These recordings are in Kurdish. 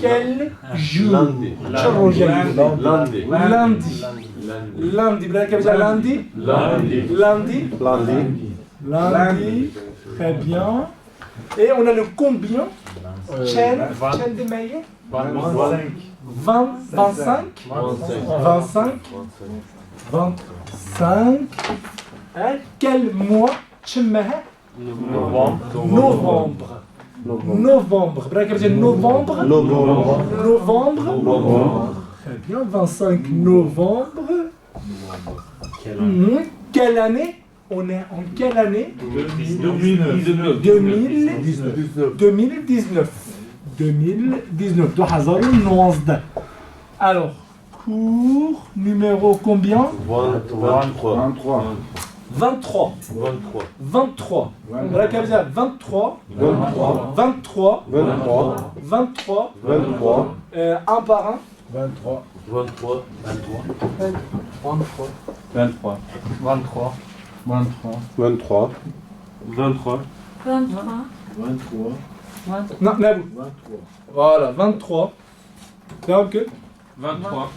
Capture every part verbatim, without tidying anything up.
Quel jour? Lundi. Çi rojê ye? Lundi. Lundi. Lundi. Lundi. Lundi. Bira, kevca lundi? Lundi. Lundi. Lundi. Lundi. Très bien. Et on a le combien? Çend, çend me ye? Vingt, vingt-cinq. Vingt-cinq. Vingt-cinq. Hein? Quel mois? Çi meh e? Novembre. Novembre. Novembre. Bira, kevca novembre? Novembre. Novembre. Très bien, vingt-cinq novembre. Quelle année? On est en quelle année? Deux mille dix-neuf. Deux mille dix-neuf. Deux mille dix-neuf. Deux mille dix-neuf. Du hezar û nozdeh. Alors, cours numéro combien? Vingt-trois. Vingt-trois. Vingt-trois. Vingt-trois. Bira, kevca vingt-trois. Vingt-trois. Vingt-trois. Vingt-trois. Vingt-trois. Euh, un par un. Vingt-trois. Vingt-trois. Vingt-trois. Vingt-trois. Vingt-trois. Vingt-trois. Vingt-trois. Vingt-trois. Vingt-trois. Non, ne bu? Vingt-trois. Voilà, vingt-trois. Devam ki? Vingt-trois.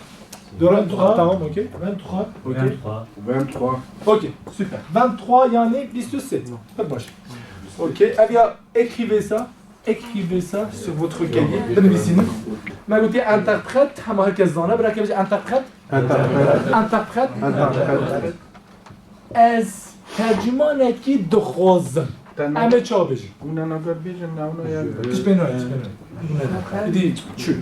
Dört, tamam, okey. Vingt-trois. Okey. Vingt-trois. Vingt-trois. Okey, super. Vingt-trois yani vîst û sê. Pek baş. Okey, ev ya écrivez ça. Écrivez ça sur votre cahier. Binivîsînin. Me gotiye interprète, hema her kes zane, bira kevca interprète. Interprète. Interprète. Interprète. Ez tercümanekî dixwazim. Em ê çawa bêjin? Hûn ena ber bêjin, ne hûn ê yan. Hiç pê nayê, hiç pê nayê. Hûn ê. Îdî çû.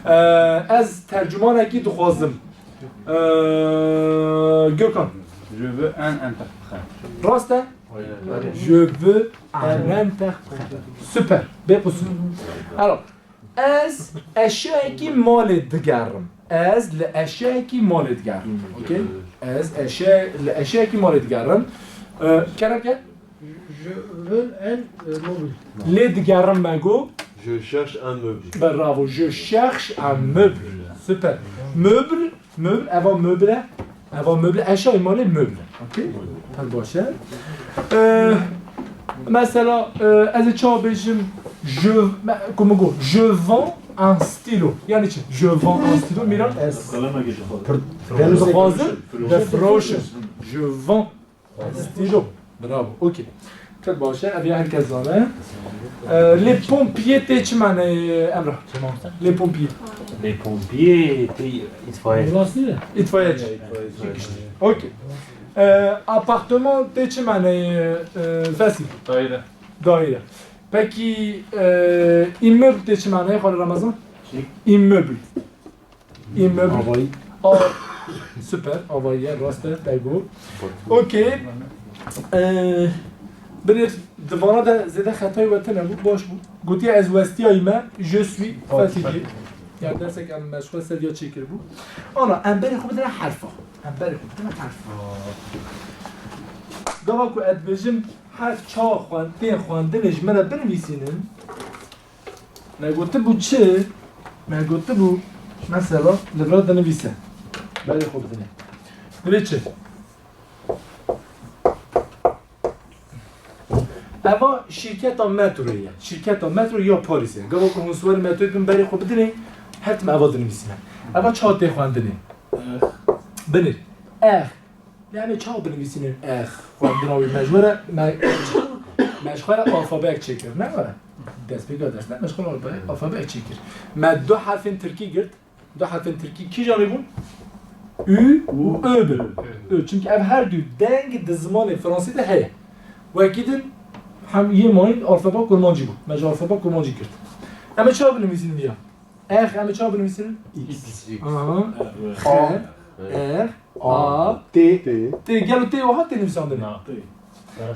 Ee, ez tercümanekî dixwazim. Ee, Gökhan. Je veux un interprète. Rast e? Je veux un interprète. Super. Bê qusur. Alors, ez eşyayekî malê digerim. Ez li eşyayekî malê digerim. Okey? Ez eşya-, li eşyayekî malê digerim. Ee, Kerem ke? Je veux un, euh, meuble. Lê digerim me got. Je cherche un meuble. Bravo. Je cherche un meuble. Super. Meuble. Meuble, eva meuble e. Eva meuble, eşyayê malê meuble. Okey? Pek baş e. Ee, mesela, e, ez ê çawa bêjim, je, me, ku min got, je vends un stylo. Yani çi? Je vends un stylo, Miran? Ez dixwazim, difroşim. Je vends Stîlo. Bravo. Okey. Pek baş e. Ev ya herkes zane. Ee, les pompiers tê çi manayê, Emrah? Çi mamoste? Les pompiers. Les pompiers tê îtfaiye. Ambulans değil mi? İtfaiyeci. Okey. Ee, appartement tê çi manayê, e, Fesil? Daire. Daire. Peki, e, immeuble tê çi manayê, Xalid Ramazan? Çi? Immeuble. Immeuble. Avayî. A, super, avayî ye, rast e, te got. Okey. Ee, binêr di vana de zêde xetayî we tune bû, baş bû. Gotiye ez westiyayî me, je suis fatigué. Yani dersek em meşxul ser ya çêkiribû. Ana, em berê xwe bidine herfa. Em berê xwe bidine herfa. Gava ku ez dibêjim, herf çawa xwend-, tên xwendinê ji me re binivîsînin, me gotibû çi? Me gotibû, mesela, li vir dinivîse. Berê xwe bidinê. Divê çi? Eva şîrketa metroyê ye. Şîrketa metro ya Parîsê ye. Gava ku hûn siwarî metroyê bin berê xwe bidinê, her tim eva dinivîsîne. Eva çawa tê xwendinê? Binêr. Ex. Lê em ê çawa binivîsînin ex? Xwendina wî me ji we re, me, me ji xwe re alfabeyek çêkir, ne were? Destpêka ders ne, me ji xwe re alfabe-, alfabeyek çêkir. Me du herfên tirkî girt. Du herfên tirkî kîjan ê bûn? Ü û Ö bin. Ö. Çimkî ev her du deng di zimanê fransî de heye. Wekî din hem yê mayîn alfaba kurmancî bû. Me ji alfaba kurmancî girt. Em ê çawa binivîsînin viya? Ex, em ê çawa binivîsînin? X. X. Aha. A, X, X, A, A, T, T. T. Gelo T wiha tê nivîsandinê? Na. T.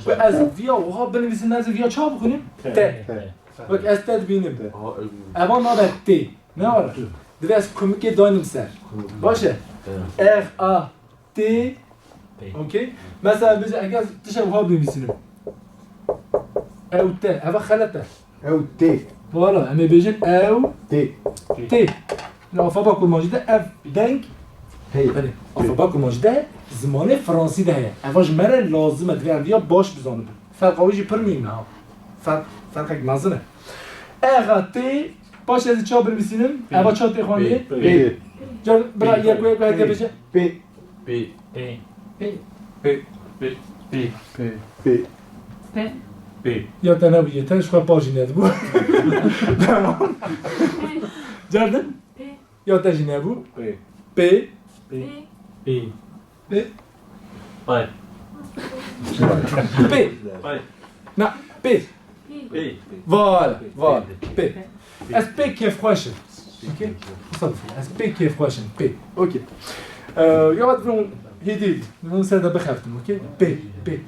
Ku ez viya wiha binivîsim, ez ê viya çawa bixwînim? T. T. T. Wek ez te dibînim. T. Eva nabe T. Ne were? Divê ez kumikê daynim ser. Kumik. Baş e? Evet. Ex, A, T. T. Okey. Mesela biz eger tişe wiha binivîsînim. Ew te. Eva xelet e. Ew tê. Wala, em ê bêjin ew tê. Tê. Li alfaba kurmancî de ev deng. Hey. Belê. Alfaba kurmancî de zimanê fransî de heye. Eva ji me re lazim e, divê em viya baş bizanibin. Ferqa wî jî pir mîn e. Ferq, ferqek mezin e. Exa tê Paşê ez ê çawa binivîsînim? Eva çawa tê xwendinê? Pê. Pê. Car bira yek û yek û heke bêje. Pê. Pê. Pê. Pê. Pê. Pê. Pê. Pê. Pê. Pê. Ya te nebû yê, te ji xwe pa jî nedibû. Tamam. Car din? Pê. Ya te jî nebû. Pê. Pê. Pê. Pê. Pê. Pê. Pê. Pê. Pê. Na, pê. Pê. Voilà, voilà. Pê. Ez pê kêfxweş im. Okey? Wisa bifî. Ez pê kêfxweş im. Pê. Okey. Ee, ya divê hûn hêdî, divê hûn ser de bixeftin. Okey? Pê. Pê.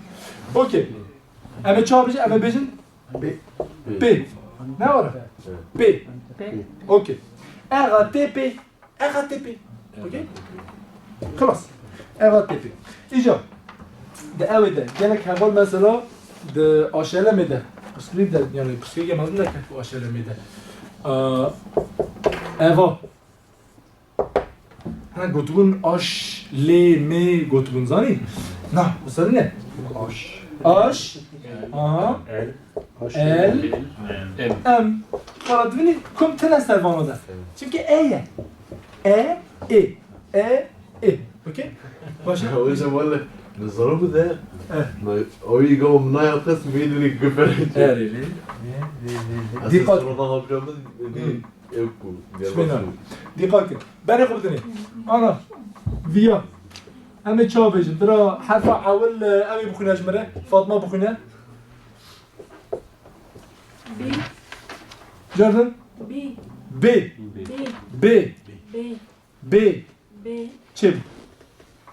Okey. Em ê çawa bêjin? Em ê bêjin? Pê. Pê. Ne were? Pê. Pê. Okey. R A T P. R A T P. Okey? Xilas. R A T P. Îca. Di ewê de. Gelek heval mesela di aşelemê de. Pirsgirêk de, yani pirsgirêkê mezin de kek aşelemê de. Aa, Eva. Ha, gotibûn aş, lê, mê gotibûn, zanî? Na, wisa ne? Aş. Aş. Aha. El. Aş. El. Em. Em. Em. Valla dibînî kum tine ser vana de. Çimkî E ye. E, E. E, E. Okey? Baş e? Hocam, wele, li zarok de, Eh. Ew î go min naya qist, vê dilî gifere. Erê, lê, lê, lê, lê, lê. Dîqat. Sirota hapşa min, Hmm. Ew ku, Diyarbakır. Dîqat kir. Berê xwe bidinê. Ana, viya. Em ê çawa bêjin? Bira herfa ewil, e, ew ê bixwîne ji min re. Fatma bixwîne. Bi. Cerdin? Bi. Bê. Bi. Bê. Bi. Bê. Bê. Çi?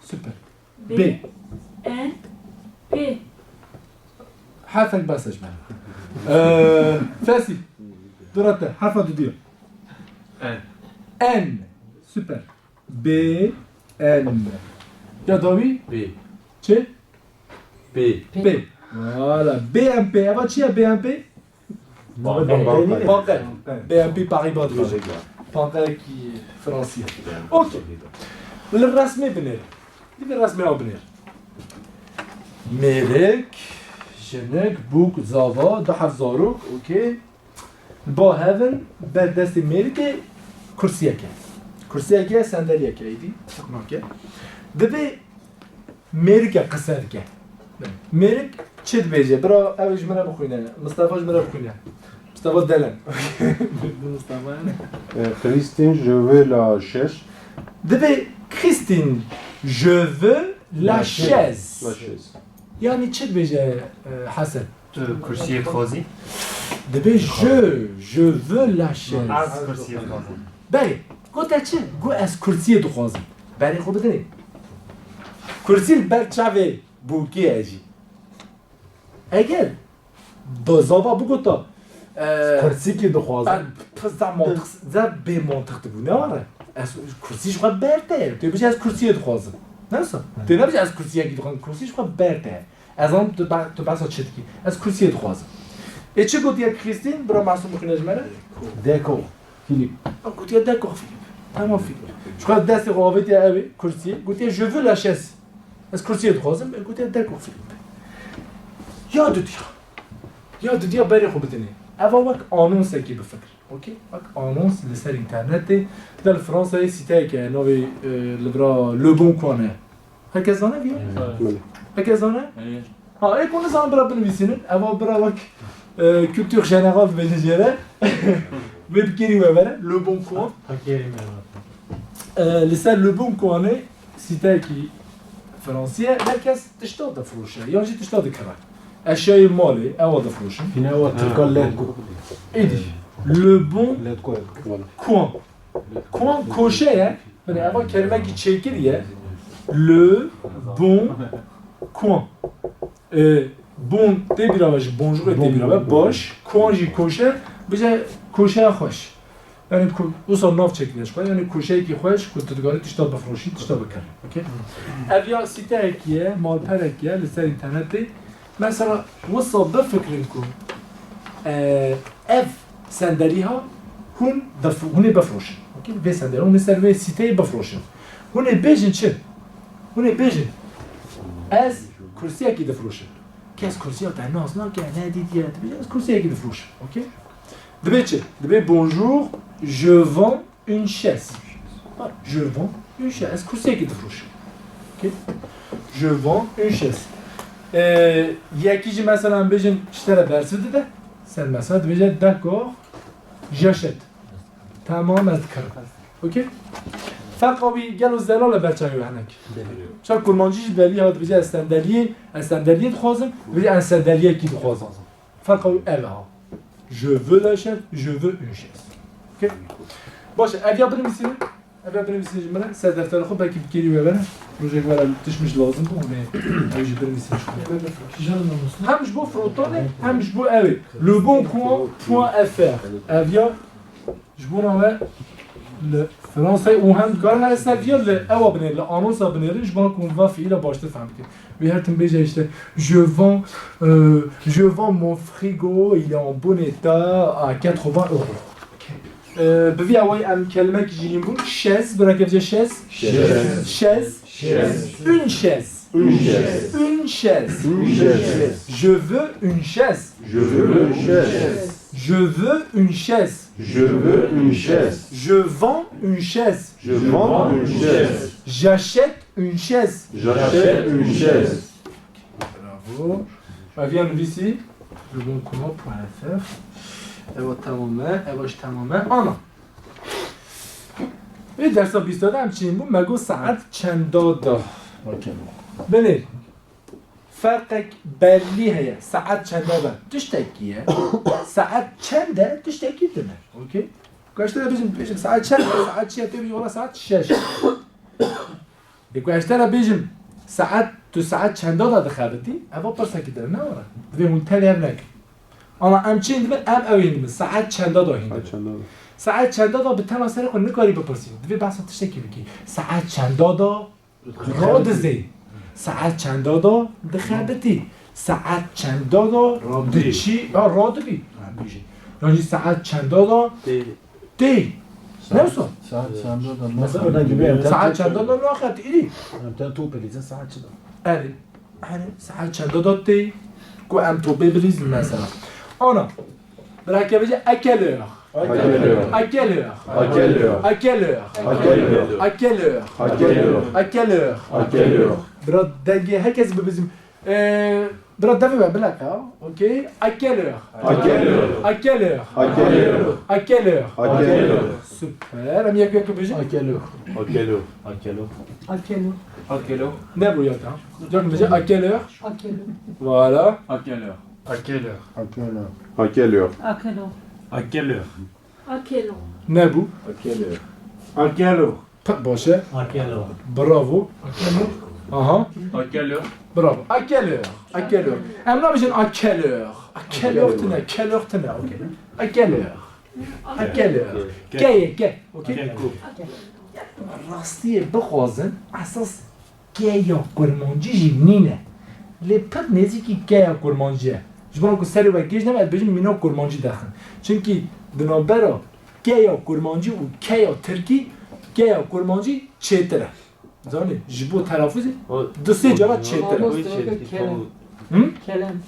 Süper. B. B. N. P. Herfek bes e ji me. Ee, Fesî. Dora te. Herfa dudiya. N. N. Süper. B. N. Ya dawî? P. Çi? P. P. Voilà. B M P. Eva çi ye B M P? Banque. Banque. B N P Paribas dibêje. Banqeyekî Fransî ye. Okey. Li resmê binêr. Divê resmê ew binêr. Mêrik, jinik, bûk, zava, du heb zarok, okey. Ba hev in, ber destê mêrikê kursiyek e. Kursiyek e, sendeliyek e, êdî, tiq nake. Divê Mêrike qise dike. Mêrik çi dibêje? Bira, ew ji min re bixwîne. Mistefa ji min re bixwîne. Mistefa Delen. Mistefa ne? Euh, Christine, je veux la chaise. Divê Christine, je veux la chaise. La chaise. Yani çi dibêje, e, Hesen? Tu kursiyê dixwazî? Dibê je, je veux la chaise. Ez kursiyê dixwazim. Berê, gote çi? Got ez kursiyê dixwazim. Berê xwe bidinê. Kursî li ber çavê bûkê ye jî. Eger do zava bigota, e, Kursîkî dixwazim. Pir zaf mantiq, zaf bê mantiq dibû, ne were? Ez kursî ji xwe ber te ye. Tu bêjî ez kursiyê dixwazim. Ne wisa? Tu nebêjî ez kursiyekî dixwazim. Kursî ji xwe ber te ye. Ez zanim tu be-, tu behsa çi dikî. Ez kursiyê dixwazim. Ê çi gotiye Christine? Bira Masûm bixwîne ji me re. D'accord, Philippe. Ew gotiye d'accord, Philippe. Tamam, Philippe. Ji xwe destê xwe avêtiye ew ê, kursiyê. Gotiye je veux la chaise. Ez kursiyê dixwazim. Ê gotiye d'accord, Philippe. Ya dudiya. Ya dudiya berê xwe bidinê. Eva wek anonsekî bifikir. Okey? Wek anons li ser înternetê. Di li Fransayê sîteyek e, navê, e, li vira Le Bon Coin e. Herkes zane viya? Evet. Belê. Herkes zane? Evet. Ha, ê ku nizan bira binivîsînin, eva bira wek, e, culture générale dibêje jê re. Wê bi kêrî we vere, Le Bon Coin. Ha, kêrî me vere. E, li ser Le Bon Coinê sîteyekî Fransî ye, herkes tişta difiroşe, yan jî tişta dikire. Eşyayê malê, ewa difiroşin. Yine ewa Tirka Letgo. Êdî, Le Bon Letgo. Coin. Coin koşe ye. Binê, eva kelimekî çêkirî ye. Le bon coin. E, bon tê bîra me, ji bonjour tê bîra me. Baş. Coin jî koşe. Bije koşeya xweş. Yani ku-, wisa nav çêkiriye ji xwe. Yani koşeyekî xweş ku tu dikarî tişta bifroşî, tişta bikirî. Okey? Ev ya sîteyekî ye, malperekî ye li ser înternetê. Mesela, wisa bifikirin ku, e, ev sendelî ha hûn dif-, hûn ê bifroşin. Okey? Vê sendelî hûn ê ser vê sîteyê bifroşin. Hûn ê bêjin çi? Hûn ê bêjin, ez kursiyekî difroşim. Kes kursiya te nas nake, nedîtiye, dibêje, ez kursiyekî difroşim. Okey? Dibê çi? Dibê bonjour, je vends une chaise. Je vends une chaise. Ez kursiyekî difroşim. Okey? Je vends une chaise. Ee, yekî jî mesela em bêjin ji te re bersiv dide. Sen mesela dibêje d'accord, j'achète. Tamam, ez dikirim. Okey? Ferqa wî gelo zelal e ber çavê we hinek. Ça kurmancî jî belî ha dibêje ez sendeliyê, ez sendeliyê dixwazim, dibêje ez sendeliyekî dixwazim. Ferqa wî ev e ha. Je veux la chaise, je veux une chaise. Okey? Baş e, ev ya binivîsînin. Ev ya binivîsînin ji min re. Ser defterê xwe belkî bi kêrî we bere. Rojek were tişt mişt lazim bû, hûn ê ew jî binivîsînin ji xwe. Hem ji bo frotanê, hem ji bo ew ê. Le bon coin point F R. Ev ya ji bona we li Fransayê û hem dikarin her ser viya li ewa binêrin, li anonsa binêrin, ji bona ku hûn va fiîla baştir fehm bikin. Wê her tim bêje işte, je vends, euh, je vends mon frigo, il est en bon état, à quatre-vingts euros. Ee, bi vî awayî em kelimek jî hîn bûn. Chaise, bireke bêje chaise. Chaise. Chaise. Chaise. Une chaise. Une chaise. Une chaise. Une chaise. Je veux une chaise. Je veux une chaise. Je veux une chaise. Je veux une chaise. Je vends une chaise. Je vends une chaise. J'achète une chaise. J'achète une chaise. Bravo. Ev ya nivîsî. Le bon coin point F R. Ewa temam e, ewa jî temam e. Ana. Ê dersa bîsta de em çîn bû, me got saet çenda da. Okey. Binêr. Ferqek belî heye. Saet çenda de tiştekî ye. Saet çend e tiştekî din e. Okey? Ku ez te bêjim, bêjim saet çend e, saet çi ye, tê bêjî wela saet şeş. Ê ku ez te re bêjim, saet, tu saet çenda de dixebitî, eva pirsekî din e, ne were? Divê hûn tenê ev nekin. Ama em çi dibin, em ew ên dibin, saet çenda de hîn dibin. Saet çenda de. Saet çenda de bi tena serê xwe nikarî bipirsî. Divê behsa tiştekî bikî. Saet çenda de radizê. Saet çenda de dixebitî. Saet çenda de diçî, ha, radibî. Ha, bêjî. Yan jî saet çenda de tê. Tê. Saet, ne wisa? Saet çenda de mesela gibi em saet çenda de naxebitî, îdî. Em ten top bilîzin saet çi de. Erê. Erê. Saet çenda de tê. Ku em topê bilîzin mesela. Ana. Birake bêje à quelle heure? À quelle heure? À quelle heure? À quelle heure? À quelle heure? À quelle heure? À quelle heure? À quelle heure? À quelle heure? Bira dengê herkes bibizim. Ee, bira devê we bilek ha. Okey. À quelle heure? À quelle heure? À quelle heure? À quelle heure? À quelle heure? À quelle heure? Super. Em yek yek bêjin. À quelle heure? À quelle heure? À quelle heure? À quelle heure? À quelle heure? Nebû ya ta. Car bêje à quelle heure? À quelle heure? Voilà. À quelle heure? À quelle heure? À quelle heure? À quelle heure? À quelle heure? À quelle heure? À quelle heure? Nebû. À quelle heure? À quelle heure? Pek baş e. À quelle heure? Bravo. À quelle heure? Aha. À quelle heure? Bravo. À quelle heure? À quelle heure? Em nabêjin à quelle heure? À quelle heure tine? Quelle heure tine? Okey. À quelle heure? À quelle heure? Ke ye, ke. Okey? Rastiyê bixwazin, esas keya kurmancî jî nîne. Lê pir nêzîkî keya kurmancî ye. Ji bo ku serê we gêj nebe, ez dibêjim mîna kurmancî derxin. Çimkî di navbera keya kurmancî û keya tirkî, keya kurmancî çêtir e. Zanî, ji bo telafuzê du sê cara çêtir e. Mamoste, weke kelem. Hı? Kelem.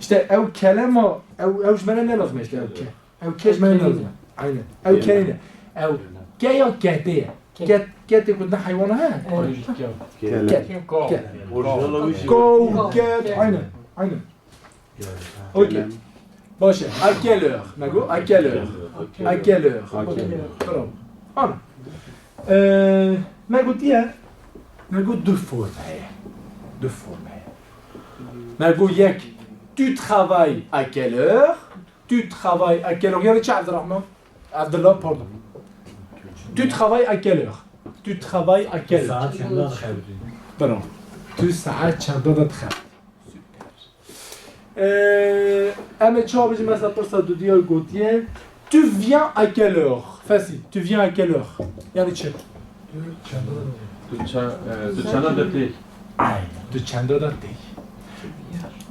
İşte ew kelema, ew, ew ji me re ne lazim e işte ew ke. Ew ke ji me re ne lazim e. Aynen. Ew ke ne? Ew ke ya ketê ye. Ke. Ket, ketê ku ne heywana he? Evet. Ket. Ket. Ket. Ko. Ko. Ko, ket. Aynen. Aynen. Okey. Baş e. À quelle heure? Me got, à quelle heure? À quelle heure? Okey. Bravo. Ana. Ee, me gotiye, me got du forme heye. Du forme heye. Me got yek, tu travailles à quelle heure? Tu travailles à quelle heure? Yani çi, Abdurrahman? Abdullah, pardon. Tu travailles à quelle heure? Tu travailles à quelle heure? Saet çenda dixebitî? Bravo. Tu saet çenda de dixebitî? Super. Ee, em ê çawa bijî mesela pirsa dudiya gotiye. Tu viens à quelle heure? Fesî, tu viens à quelle heure? Yani çi? Tu ça, e, tu çanda de tê? Aynen. Tu çanda de tê.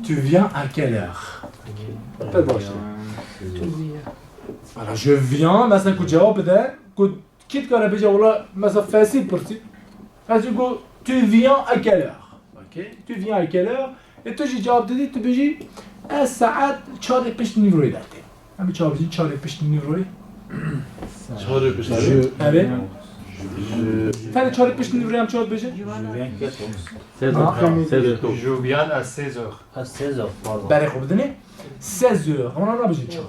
Tu viens à quelle heure? Pek baş e. Voilà, je viens, mesela ku cevap bide, ku kî dikare bêje, wala, mesela Fesî pirsî. Fesî got, tu viens à quelle heure? Okey. Tu viens à quelle heure? E tu jî cevap didî, tu bêjî, ez saet çarê pişt nîvroyê de têm. Em çawa bijî çarê pişt nîvroyê? Çarê pişt nîvroyê. Erê. Tenê çarê pişt nîvroyê em çawa dibêjin? Sêzor. Ha? Sêzor. Juvian a sêzor. A sêzor, pardon. Berê xwe bidinê. Sêzor. Hema nabijin çar.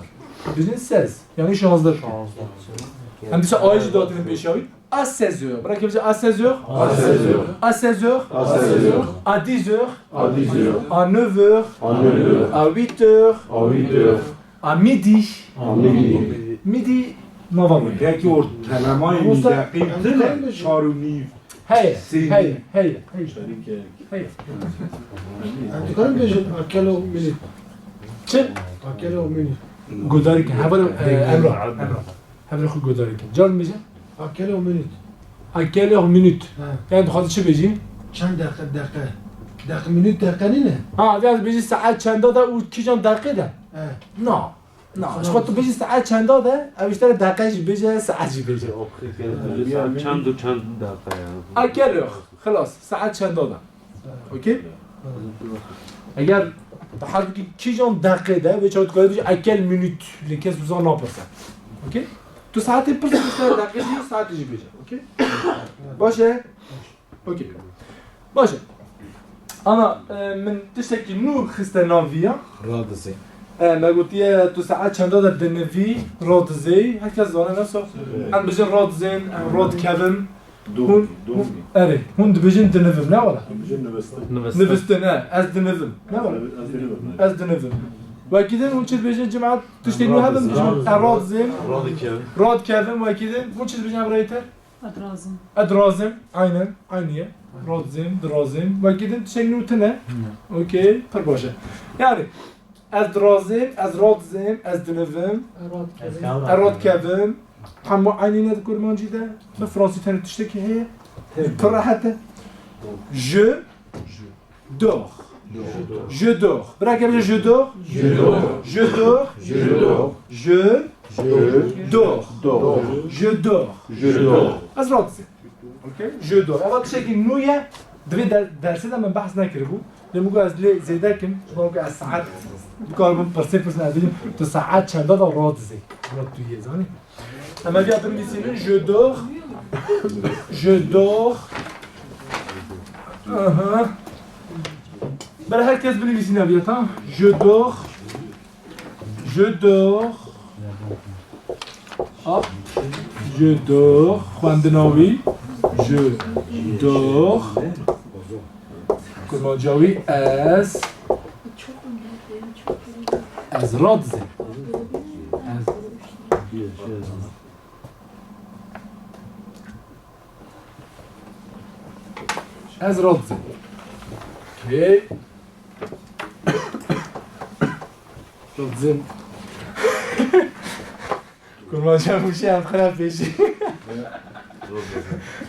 Bijin sêz. Yani şazdeh. Şazdeh. Em dîsa ayê jî datînin pêşiya wî. À seize heures. Bira kevce à seize heures. À seize heures. À seize heures. À seize heures. À dix heures. À dix heures. À neuf heures. À neuf heures. À huit heures. À huit heures. À midi. À midi. Midi, nava wî. Peki ortalamayê Musa- deqî tine çar û nîv. Heye, Sê heye, nîv. Heye, heye. Şerîke. Heye. Em dikarin bêjin à quelle minute? Çi? À quelle minute? Godarî ke, heval, e, Emrah, Emrah. Heval xwe godarî ke. Car bêje? À quelle minute? À quelle heure minute? He. Yani dixwaze çi bêjî? Çend deqe, deqe. Deqe, minute deqe nîne? Ha, yani bêjî saet çenda de û kîjan deqê de? He. Na. Na, ji xwe tu bêjî saet çenda de, ew ji te re deqe jî bêje, saet jî bêje. Saet çend û çend deqe yani. À quelle heure? Xilas, saet çenda de. Okey? Eger te hez bikî kîjan deqê de, vê çawa tu karî bêjî, à quelle minute, lê kes wisa napirse. Okey? Tu saetê pirse, tu saet deqê jî, saetê jî bêje. Okey? Baş e? Okey. Baş e. Ana, e, min tiştekî nû xiste nav vî ya. Radizê. E, me gotiye tu saet çenda de dinivî, radizê, her kes zane ne so. Evet. Em bijin radizên, em radikevin. Hûn, Dûmî, dûmî. Erê, hûn dibêjin dinivim, ne wala? Dibêjin nivîstin. Nivîstin. Nivîstin, he, ez dinivim. Ne wala? Ez dinivim, he. Ez dinivim. Wekî din hûn çi dibêjin cimat? Tiştê nû hebin, dibêjin, e, radizên. Radikevin. Radikevin, wekî din. Hûn çi dibêjin, Ebrahî te? Dirazim. E, dirazim, aynen, aynı ye. Dirazim, dirazim. Wekî din tiştê nû tine. Hı. Okey, pir baş e. Yani, Ez dirazêm, ez radizêm, ez dinivim, ez radikevim. Hemû eynî ne di kurmancî de? Bi fransî tenê tiştekî heye? Pir rehet e. Je dors. Je dors. Bira ke bêje je dors. Je dors. Je dors. Je dors. Je dors. Je dors. Je dors. Ez radizêm. Okey? Je dors. Eva tiştekî nû ye, di vê der-, dersê de min behs nekiribû. Lê min got ez lê zêde kim, ji ber ku ez saet dikaribim pirsê pirsin, ez bêjim, tu saet çenda de radizê. Got tu yê, zanî? Em ê viya binivîsînin, je dors. Je dors. Aha. Bera her kes binivîsîne viya, tamam? Je dors. Je dors. Hop. Je dors. Xwendina wî. Je dors. Kurmanca wî ez. Ez radizêm. Ez. Ez radizêm. Hey. Radizêm. Kurmanca wî şey em xira pêşî.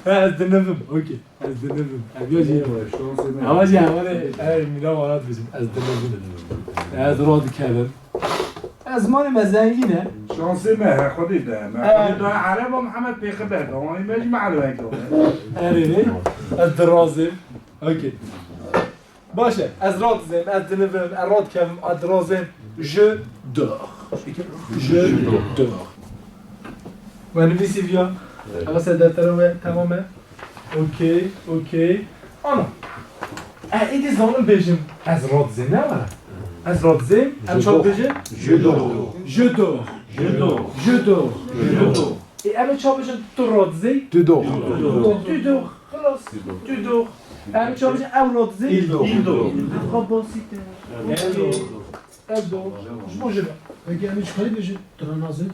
Ha, ez dinivim. Okey. Ez dinivim. Ev ya jî. Şansê me. Ama jî, ama ne, ev mîna wana dibêjim. Ez dinivim. Ez radikevim. Ez zimanê me zengîn e. Şansê me, he, Xwedê de. Me, he, Xwedê de, Ereba Mihemed Pêxember de. Wanî me jî me Ereba. Erê, ne? Ez dirazim. Okey. Baş e. Ez radizêm, ez dinivim, ez radikevim, ez dirazêm. Je dors. Je dors. We nivîsî viya. Evet. Ama sen deftere we tamam e. Okey, okey. Ana. E, îdî zanim bêjim, ez radizêm, ne were? Ez radizêm, em çawa dibêjin? Je dors. Je dors. Je dors. Je dors. Je dors. Ê, em ê çawa bêjin, tu radizê? Tu dors. Tu dors. Xilas. Tu dors. Em ê çawa bêjin, ew radizê? Il dort. Il dort. Xwe basît e. Okey. Ew dor. Ji bo jin e. Peki em ê çi karî bêjin? Tu ranazê?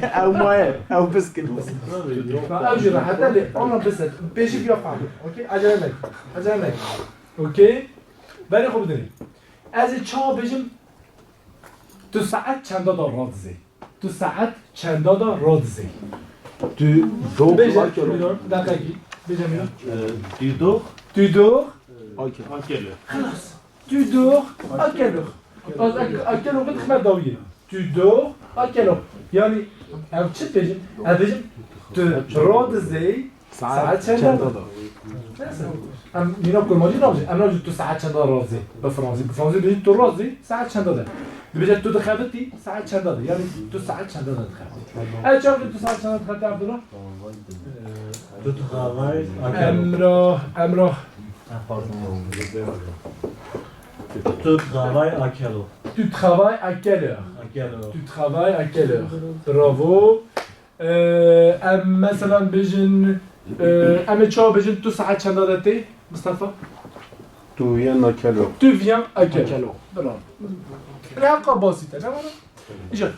Ew maye, ew piskil. Ew jî rehet e, lê ana biset. Pêşî ya fehmî. Okey, acele nek. Acele nek. Okey. Berê xwe bidinê. Ez ê çawa bêjim? Tu saet çenda da radizê? Tu saet çenda da radizê? Tu dors. Bêje, à quelle heure? Mîran, deqekî. Bêje, Mîran. Euh, tu dors. Tu dors. À quelle heure? Xilas. Tu dors à quelle heure? Ez à, à quelle heure dixime dawiyê? Tu dors à quelle heure? Yani, ev çi dibêjin? Ez dibêjim, tu radizê saet çenda da? Saet çenda da. Neyse. Em mîna kurmancî nabêjin. Em nabêjin tu saet çenda da radizê. Bi fransî. Bi fransî dibêjin tu radizê saet çenda da. Dibêje tu dixebitî, saet çenda de? Yanî tu saet çenda de dixebitî? Ez çawa tu saet çenda dixebitî, Abdullah? Tu travay, Akelo. Emrah, Emrah. Pardon. Tu travay, Akelo. Tu travay, Akelo. Akelo. Tu travay, Akelo. Bravo. Ee, em mesela bêjin, ee, em ê çawa bêjin tu saet çenda de tê, Mustafa? Tu viens à quelle heure? Tu viens à quelle heure? Bravo. Lewqa basît e, ne were? Îja,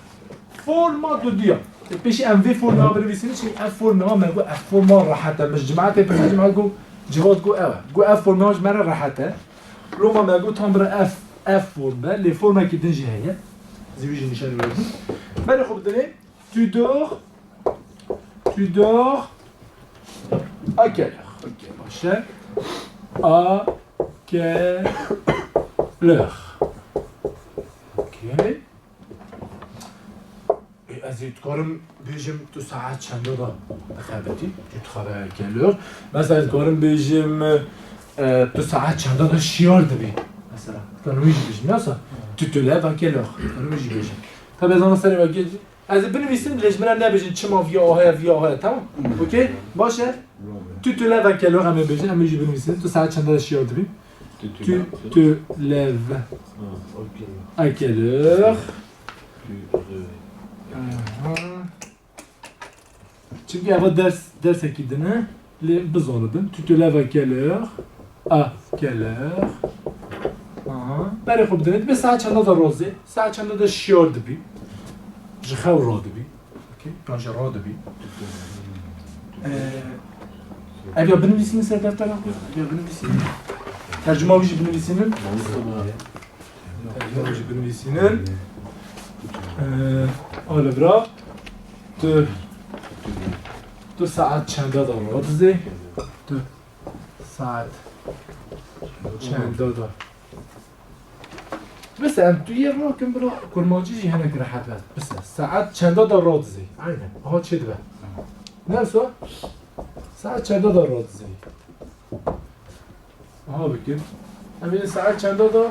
forma duduya. Pêşî em vê forma binivîsînin, çi ev forma me got, ev forma rehet e. Min ji cimatê pirsî, cimat got, civat got ew e. Got ev forma ji me re rehet e. Loma me got, tam bira ev, ev form be, lê formekî din jî heye. Ez ê wî jî nîşanî we bidin. Berê xwe bidinê, tu dors, tu dors à quelle heure? Ok, baş e. À quelle heure? Ok. Ê, ez ê dikarim bêjim tu saet çenda de dixebitî? Tu dixebitî à quelle heure? Mesela ez dikarim bêjim, e, tu saet çenda de şiyar dibî? Mesela, dikarim wî jî bêjim, yasa? Tu te lèves à quelle heure? Dikarim wî jî bêjim. Tabi ez ana serê we ge-, ez ê binivîsim, lê ji min re nebêjin çima viya ahaya, viya ahaya, tamam? Okey? Baş e? Tu te lèves à quelle heure em ê bêjin, em ê jî binivîsin. Tu saet çenda de şiyar dibî? Tu te lèves. Tu te lèves. Ha, okey. À quelle heure? Tu te Aha. Çimkî eva ders, dersekî din e, lê bizanibin. Tu te lèves à quelle heure? À quelle heure? Aha. Berê xwe bidinê, dibê saet çenda de rozê, saet çenda de şiyar dibî. Ji xew radibî. Okey? Yan jî radibî. Ee, ev ya binivîsînin ser deftera xwe, ev ya binivîsînin. Tercuma wî jî binivîsînin. Tercuma wî jî binivîsînin. Ee, ale bira. Tu, tu saet çenda de radizê? Tu saet çenda de Bise em tu yê rakin bira, kurmancî jî hinek rehet be. Bise, saet çenda de radizê? Aynen. Aha çê dibe. Ne wisa? Saet çenda de radizê? Aha bikin. Em ê saet çenda de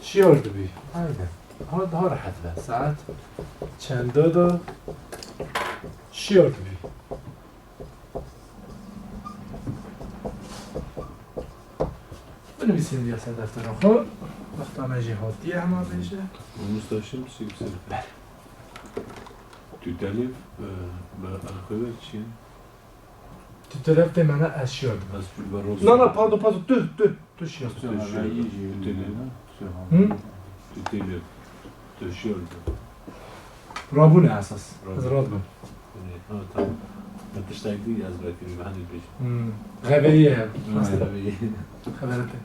şiyar dibî? Aynen. Aha daha rehet be. Saet çenda de şiyar dibî? Binivîsînin ya ser deftera xwe. Wexta me jî hatiye hema bêje. Mamosta, şimdi şey bir şey. Bele. Tu te lèves, e, be alxever çi ye? Tu te lèves tê mane ez şiyar dibim. Ez tu be roz. Na, na, pardon, pardon, tu, tu, tu şiyar dibî. Tu şiyar dibî. Tu te lèves. Hı? Tu te lèves. Tu şiyar dibî. Rabûne esas. Rabûne. Ez radibim. Ha, tamam. Min tiştek dî ez vekirî, ben de bêjim. Hmm. Xeberî ye. Ha, xeberî. Xebere te.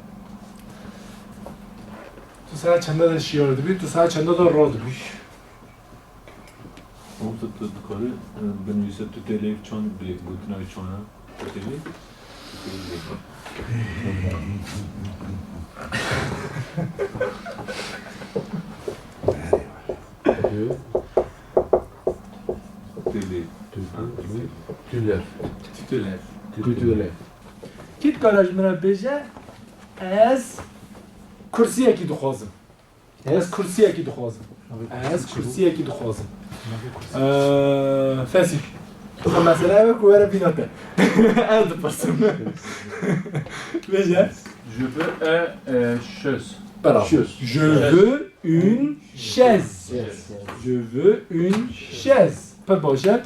Tu saet çenda de şiyar dibî, tu saet çenda de radibî? Mamosta, tu dikarî, e, binivîse tu te lèves çand bê gotina wî çand e? Tu te lèves? Tu te lèves. Tu te lèves. Tu te lèves. Tu te lèves. Tu te lèves. Kî dikare ji min re bêje, ez kursiyekî dixwazim. Ez kursiyekî dixwazim. Ez kursiyekî dixwazim. Ee, Fesî. Tu xwe mesela ew e ku were bîna te. Ez dipirsim. Bêje. Je veux un, euh, chaise. Bravo. Chaise. Je veux une chaise. Chaise. Je veux une chaise. Pir baş e.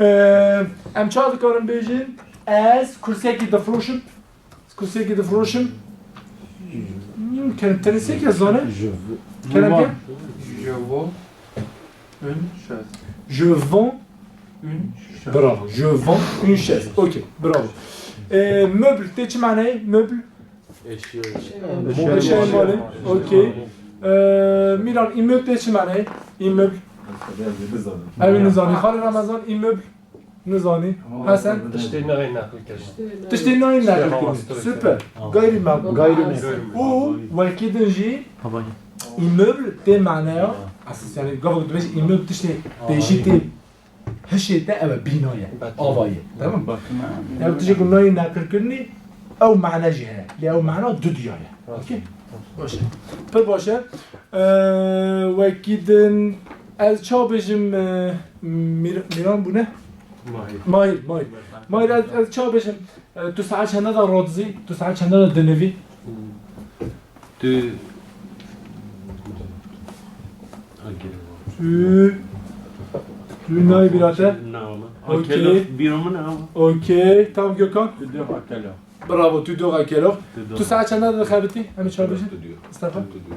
Ee, em çawa dikarin bêjin? Ez kursiyekî difiroşim. Kursiyekî difiroşim. Hmm, kerem, te ne sê kes zane? Je veux. Kerem ke? Je vends une chaise. Je vends une chaise. Bravo. Je vends une chaise. Ok, bravo. Ee, meuble, tê çi manayê? Meuble? Eşya. Eşya. Eşya malê. Ok. Ee, Miran, immeuble tê çi manayê? Immeuble. Ew ê nizanî. Xalê Ramazan, immeuble. Nizanî. Hesen? Tiştê nayê neqil kirin. Tiştê nayê neqil kirin. Süper. Gayrimenkul. Gayrimenkul. Û wekî din jî immeuble tê maneya esas, yani gava dibêjî immeuble tiştê pêşî tê hişê te ew e, bîna ye. Ava ye. Tamam? Ew tiştê ku nayê neqil kirinî Ew mane jî heye. Lê ew mana dudiya ye. Okey? Baş e. Pir baş e. Ee, wekî din ez çawa bêjim, e, Mîr-, Mîran bûne? Mahir. Mahir, Mahir. Mahir, ez, ez çawa bêjim? E, tu saet çenda de radizî? Tu saet çenda de dinivî? Tu, tu, tu nayê bîra te? Na, wala. Okey. Akelov bîra min e, ama. Okey, tamam Gökhan. Tu dê akelov. Bravo, tu dê akelov. Tu dê. Tu saet çenda de dixebitî? Em çawa bêjin? Tu dê. Mustafa? Tu dê.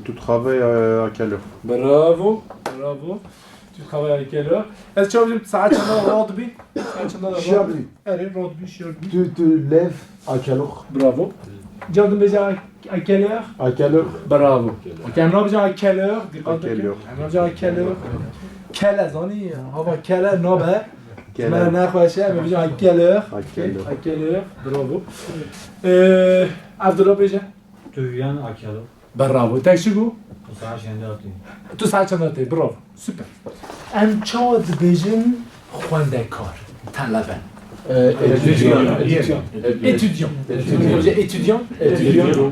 Tu dixabe ya akelov. Bravo, bravo. Tu dixabe ya akelov. Ez çawa bêjim, tu saet çenda de radibî? Saet çenda de radibî? Şiya bî. Erê, radibî, şiya bî. Tu, tu lev akelov. Bravo. Cardim bêje a-, akelov. Akelov. Bravo. Okey, em nabêje akelov. Dîqat bikin. Akelov. Em nabêje akelov. Kele zanî, hava kele nabe. Kele. Me nexweş e, em bêje akelov. Akelov. Akelov. Bravo. Ee, Abdullah bêje. Tu yan akelov. Bravo. Te çi got? Tu saet çendê hatî? Tu saet çendê hatî? Bravo. Super. Em çawa dibêjin xwendekar, talebe? Ee, étudiant. Étudiant. Étudiant. Étudiant.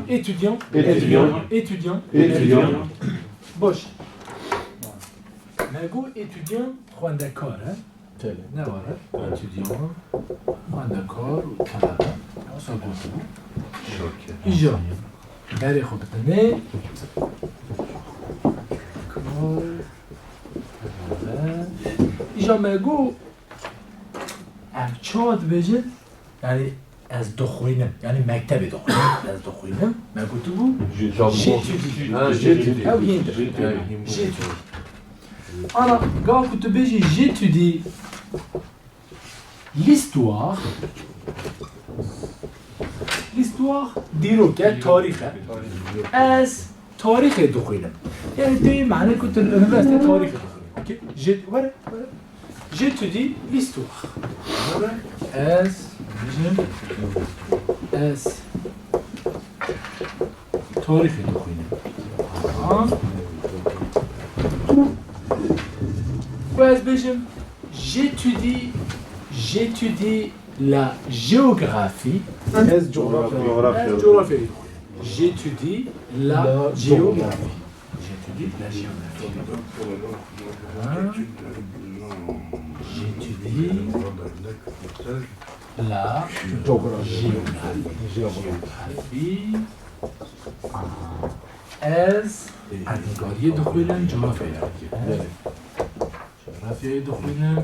Étudiant. Étudiant. Étudiant. Étudiant. Baş. Me got étudiant xwendekar e. Tele. Ne var e? Étudiant, xwendekar û talebe. Wisa gotibû. Îja berê xwe bidinê. Kar, talebe. Îja me got, em çawa dibêjin? Yani ez dixwînim. Yani mektebê dixwînim. Ez dixwînim. Me gotibû, j'étudie. Ha, j'étudie. Ew hîn dir. J'étudie. Ana, gava ku tu bêjî j'étudie l'histoire, l'histoire dîrok e, tarîx e. Ez tarîxê dixwînim. Yani tu yê mane ku tu li unîversîtê tarîxê dixwînî. Okey? J'ét-, were, were. J'étudie l'histoire. Ez, bijim, ez tarîxê dixwînim. Aha. Ku ez bêjim, j'étudie, j'étudie la géographie. Ez coğrafya. Ez coğrafya. J'étudie la géographie. J'étudie la géographie. Hein? J'étudie la géographie. Géographie. Ez erdnîgariyê dixwînim, coğrafyayê. Coğrafyayê dixwînim.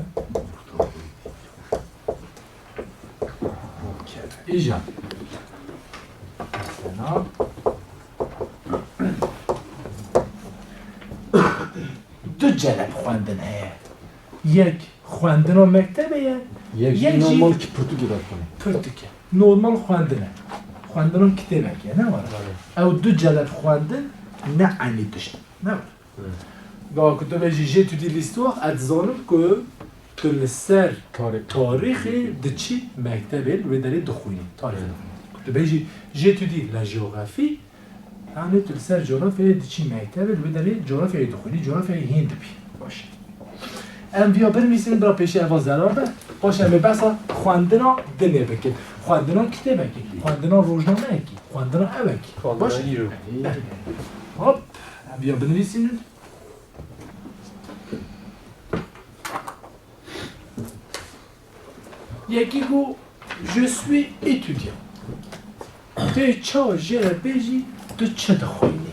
Îja. Mesela, du celeb xwendin heye. Yek xwendina mektebê ye, yek jî normal ki pirtûkê derxwîne. Pirtûk e. Normal xwendin e. Xwendina kitêbekê ye, ne were? Ew du celeb xwendin ne eynî tişt in, ne were? Gava ku tu bêjî j'étudie l'histoire, ez dizanim ku tu li ser tarîxê diçî mektebê, li wê derê dixwînî. Tarîxê dixwînî. Ku tu bêjî j'étudie la géographie, yani tu li ser coğrafyayê diçî mektebê, li wê derê coğrafyayê dixwînî, coğrafyayê hîn dibî. Baş e. Em viya binivîsînin, bira pêşî eva zerar be. Baş e, em ê behsa xwendina dinê bikin. Xwendina kitêbekê, xwendina rojnameyekî, xwendina ewekî. Baş e? Xwendina îro. Hop, em viya binivîsînin. Yekî got, je suis étudiant. Tu çawa jê re bêjî, tu çi dixwînî?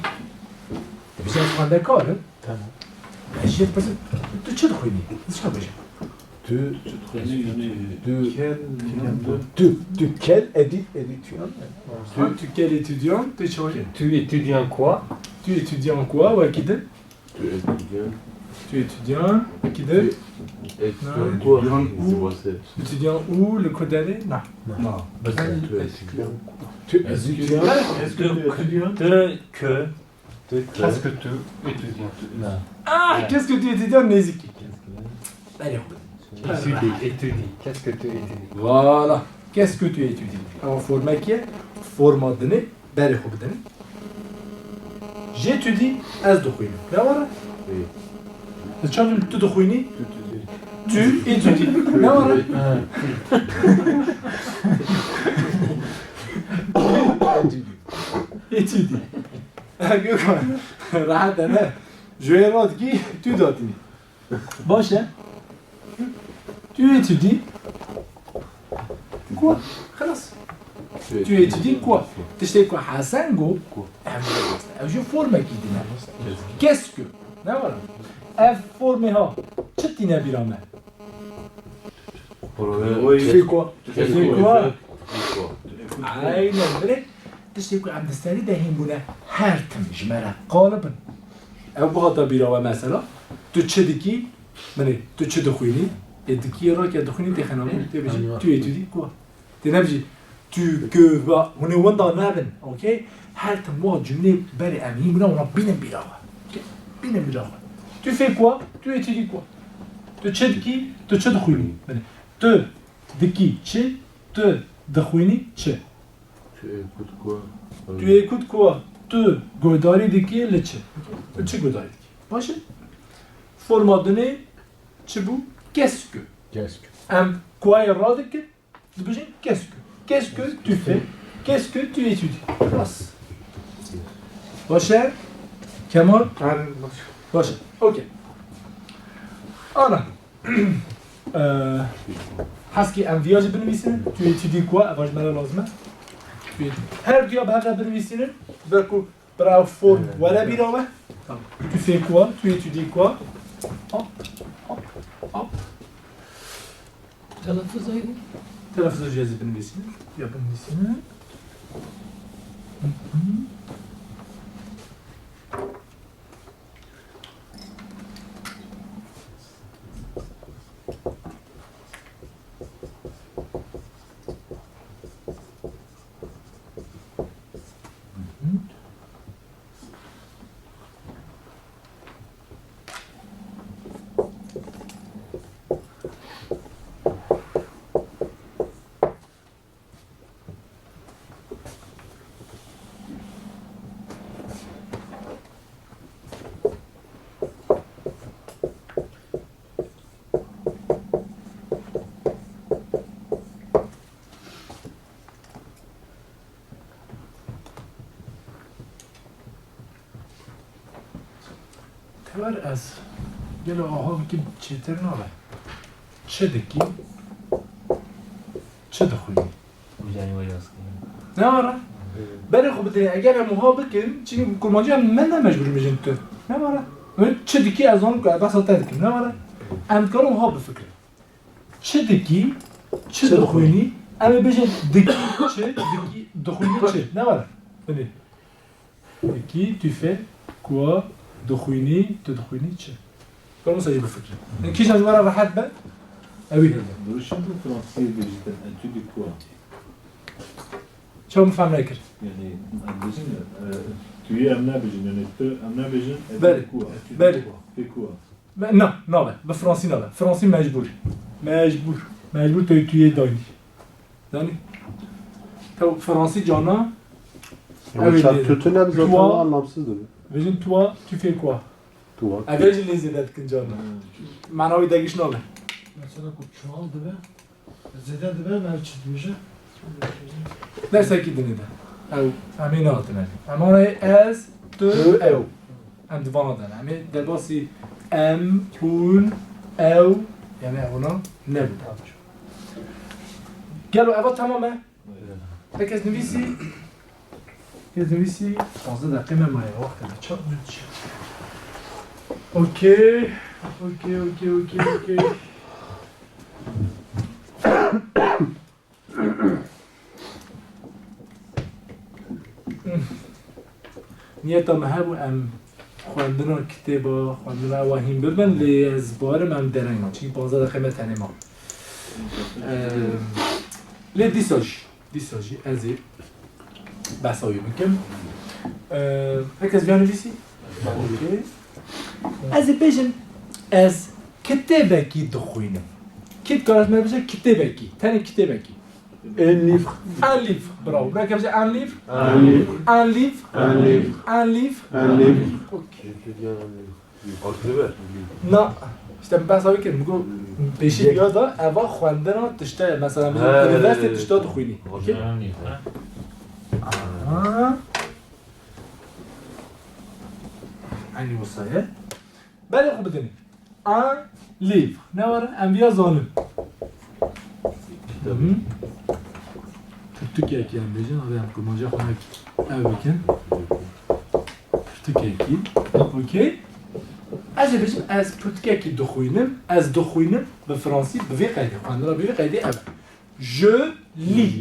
Dibêje ez xwendekar im. Tamam. Ez jê pirsim, tu çi dixwînî? Ez çawa bêjim? Tu, tu, tu, tu quel étudiant, étudiant? Ha, tu quel étudiant, tu çawa? Tu étudiant quoi? Tu étudiant quoi, wekî din? Tu étudiant. Tu étudiant, wekî din? Tu étudiant quoi? Étudiant où? Étudiant où? Li ku derê? Na. Na. Tu étudiant. Est-ce que tu étudiant? Tu que? Tu, qu'est-ce que tu étudiant? Ah, qu'est-ce que tu étudiant? Nêzîkî. Berê xwe bidin. Étudie, étudie. Qu'est-ce que tu étudies? Voilà. Qu'est-ce que tu étudies? Ewa formekî ye. Forma dinê, berê xwe bidin. J'étudie, ez dixwînim. Ne were? Ê. Ez çawa tu dixwînî? Tu étudies. Ne were? Ha. Étudies. Rehet e, ne? Ji wê re dikî, tu datînî. Baş e. Tu étudies quoi? Xelas. Tu étudies quoi? Tiştê ku Hesen got, ev, ev ji formekî din e. Qu'est-ce que? Ne were? Ev formê ha, çi tîne bîra me? Tu fais quoi? Tu fais quoi? Aynen, belê. Tiştê ku em di serî de hîn bûne, her tim ji me re qalib in. Ew bihata bîra we mesela, tu çi dikî? Binê, tu çi dixwînî? Ê dikî, rake dixwînî têxe navê, tê bijî, tu yê tu dî ku? Tê nebijî, tu, que, va, hûn ê winda nebin, okey? Her tim wa cumlê berê em hîn bûne, wana bînin bîra xwe. Okey? Bînin bîra xwe. Tu fais quoi? Tu étudies quoi? Tu çi dikî? Tu çi dixwînî? Binê, tu dikî çi? Tu dixwînî çi? Tu écoutes quoi? Tu écoutes quoi? Tu guhdarî dikî li çi? Tu çi guhdarî dikî? Baş e? Forma dinê çi bû? Qu'est-ce que? Qu'est-ce que? Em kuayê radikin, dibêjin qu'est-ce que? Qu'est-ce que tu fais? Qu'est-ce que tu étudies? Xelas. Baş e? Kemal? Baş e. Okey. Ana. Eee, heskî em viya jî binivîsînin. Tu étudies quoi? Eva ji me re lazim e. Tu étudies. Her duya bi hev re binivîsînin. Ber ku bira ew form were bîra we. Tamam. Tu fais quoi? Tu étudies quoi? Hop, hop, hop. Telaffuza jî. Telaffuza jî ez ê binivîsînim. Ya binivîsînim. Hı hı. Teber ez gelo aha bikim çêtir nabe. Çi dikî? Çi dixwînî? Wî canî we yaz kirin. Ne wara? Berê xwe bidê, eger em wiha bikin, çi kurmancî em me ne mecbûr in bêjin tu. Ne wara? Wê çi dikî ez zanim ku ez behsa te dikim. Ne wara? Em dikarin wiha bifikirin. Çi dikî? Çi dixwînî? Em ê bêjin dikî çi? Dikî, dixwînî çi? Ne wara? Binê. Dikî, tu fais quoi? Dixwînî, tu dixwînî çi? Ka wisa jî bifikre. Kîjan ji we re rehet be? Ew ê. Duruşun bu Fransızca bêjîtin, etûdî ku? Çawa min fehm nekir? Yani, em bêjin, e, tu yê em nebêjin, yani tu em nebêjin, etûdî ku? Belê, belê. Etûdî ku? Me-, na, nabe. Bi fransî nabe. Fransî mecbûr. Mecbûr. Mecbûr tu, tu yê daynî. Danî. Tew fransî cana. Ew ê çar lê. Tutu ne bi zaten anlamsız dibe. Vêjin toi, tu fais quoi? Toi. Ev ê jî lê zêde dikin cana. Mana wî degiş nabe. Mesela ku çuval dibe. Zêde dibe, me çi dibêje? Dersekî dinê de. Ew, em ê nehatine. Em anayê ez, tu, ew. Em di vana de ne. Em ê derbasî em, hûn, ew, yani ew ona nebû. Gelo eva tamam e? Tek ez nivîsî, ez nivîsî, taze deqê me maye, wextê me çap min çi. Okey, okey, okey, okey, okey. Niyeta me hebû em xwendina kitêba, xwendina ewa hîn bibin, lê ez bawerim em dereng man. Çimkî panzdeh deqê me tenê ma. Em, lê dîsa jî, dîsa jî ez ê behsa wî bikim. Em, heke ez viya nivîsî? Okey. Ez ê bêjim, ez kitêbekî dixwînim. Kî dikare ji me bêje kitêbekî? Tenê kitêbekî. Un livre. Un livre, bravo. Belki bize un livre. Un livre. Un livre. Un livre. Un livre. Un livre. Ok. Na, işte ben sana bir kere, bu pêşî ya da eva xwendina tişte, mesela bizim üniversite tişta dixwînî. Ok. Aha. Yanî wisa ye. Berê xwe bidinê. Un livre. Ne were? Em viya zanin. Hı. Pirtûkekî em bêjin, hadi em kurmanca xwe nek ev bikin. Pirtûkekî. Okey. Ez ê bêjim, ez pirtûkekî dixwînim, ez dixwînim, bi fransî, bi vê qeydê, xwendina bi vê qeydê ev e. Je lis.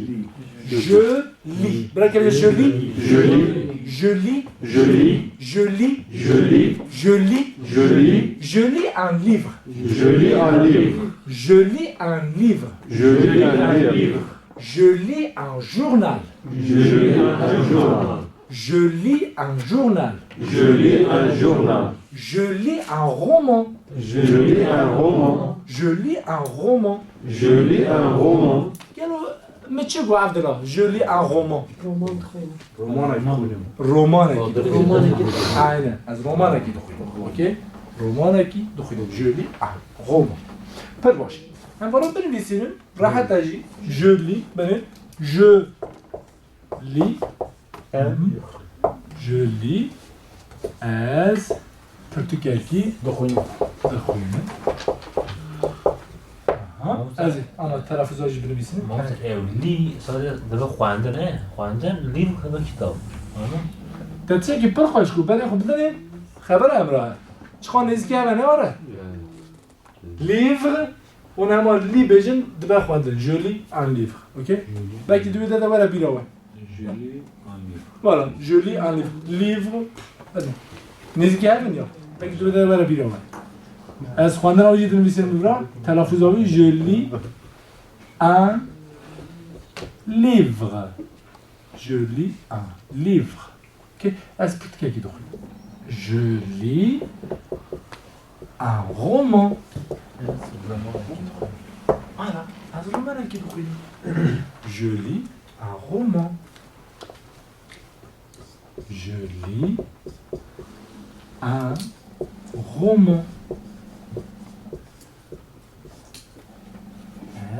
Je lis. Bira kevin, je lis. Je lis. Je lis. Je lis. Je lis. Je lis. Je lis. Je lis. Je lis un livre. Je lis un livre. Je lis un livre. Je lis un livre. Je lis un journal. Je lis un journal. Je lis un journal. Je lis un journal. Je lis un roman. Je lis un roman. Je lis un roman. Je lis un roman. Gelo, min çi got, Evdila? Je lis un roman. Roman dixwînim. Romanekî dixwînim. Romanekî dixwînim. Romanekî dixwînim. Aynen. Ez romanekî dixwînim. Okey? Romanekî dixwînim. Je lis un roman. Pir baş. Em vana binivîsînin. Rehet e jî. Je lis. Binê. Je lis. Em. Je lis. Ez pirtûkekî dixwînim. Dixwînim. Aha. Mamoste. Ez ê ana telaffuza jî binivîsînim. Mamoste, ew lî sade dibe xwendin, e? Xwendin, lî dibe kitab. Anladın? Te tiştekî pir xweş got, berê xwe bidinê, xebera em ra. Çiqa nêzîkî hebe ne were? Yani. Livre, hûn hema lî bêjin, dibe xwendin. Je lis un livre. Okey? Je lis. Belkî di wê de de were bîra we. Je lis un livre. Voilà, je lis un livre. Livre. Hadi. Nêzîkî hev in ya. Belkî di wê de de were bîra we. Ez xwendina wî jî dinivîsim li vir. Telaffuza wî, je lis un livre. Je lis un livre. Okey, ez pirtûkekî dixwînim. Je lis un roman. Ez romanekî dixwînim. Voilà, ez romanekî dixwînim. Je lis un roman. Je lis un roman.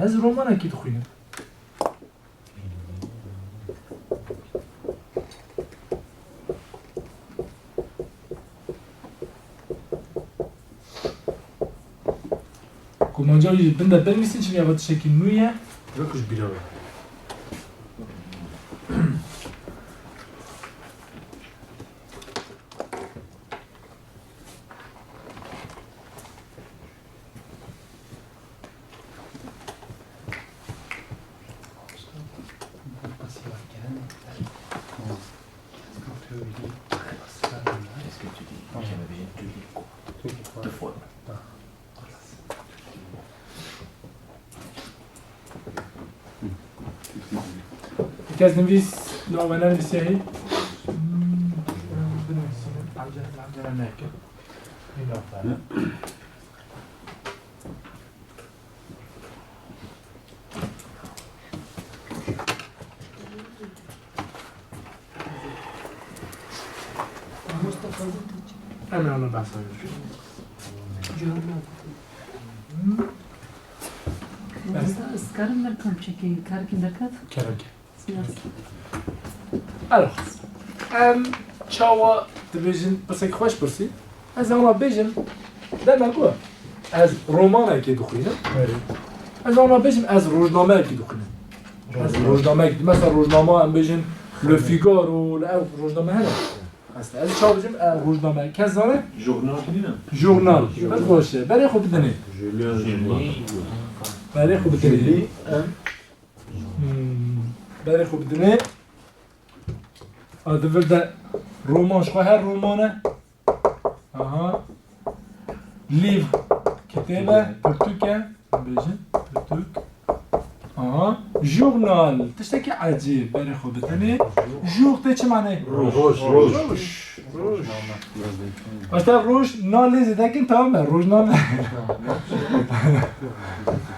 Ez romanekî dixwînim. Kurmanca wî ji bin de binivîsin, çimkî ev tiştekî nû ye. Wek ji bîra we. Kes nivîs, navê nenivîsê hî. Binivîsînin, acele, acele neke. Nî navê. Em ê ana behsa wê bikin. Mamoste, ez karim ber kam çekeyim, karekî derket? Kerem, kerem. Alo. Em çawa dibêjin, pirsek xweş pirsî. Ez ê wana bêjim, dema ku ez romanekê dixwînim. Erê. Ez ê wana bêjim, ez rojnameyekî dixwînim. Ez rojnameyekî, mesela rojnama em bêjin Le Figaro, li ev rojname hene. Aslında ez çawa bêjim, e, rojname. Kes zane? Jurnal nîne? Jurnal. Pir xweş e. Berê xwe bidinê. Julien. Berê xwe bidinê. Julien. Hmm, berê xwe bidinê. A, di vir de roman, ji xwe her roman e. Aha. Livre, kitêb e, pirtûk e. Bêjin, pirtûk. Aha. Jurnal, tiştekî ecêb, berê xwe bidinê. Jour tê çi mane? Roj. Roj. Roj. Roj. Başta roj, na lê zêdekin, tamam e, rojname.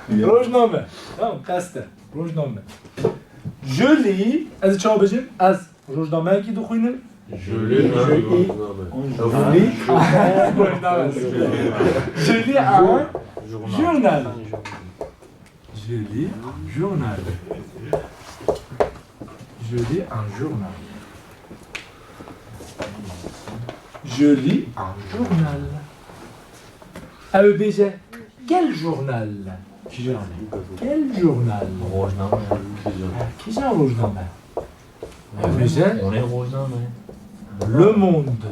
Rojname. Tamam, qest e. Rojname. Je lis, ez çawa bêjim? Ez rojnameyekî dixwînim. Je lis. Je lis. Rojname. Je lis un journal. Je lis un journal. Je lis un journal. Je lis un journal. Ew ê bêje, quel journal? Kîjan? Quel journal? Rojname. Ha, kîjan rojname? Ew ê bêje, Hûn ê rojname. Le Monde.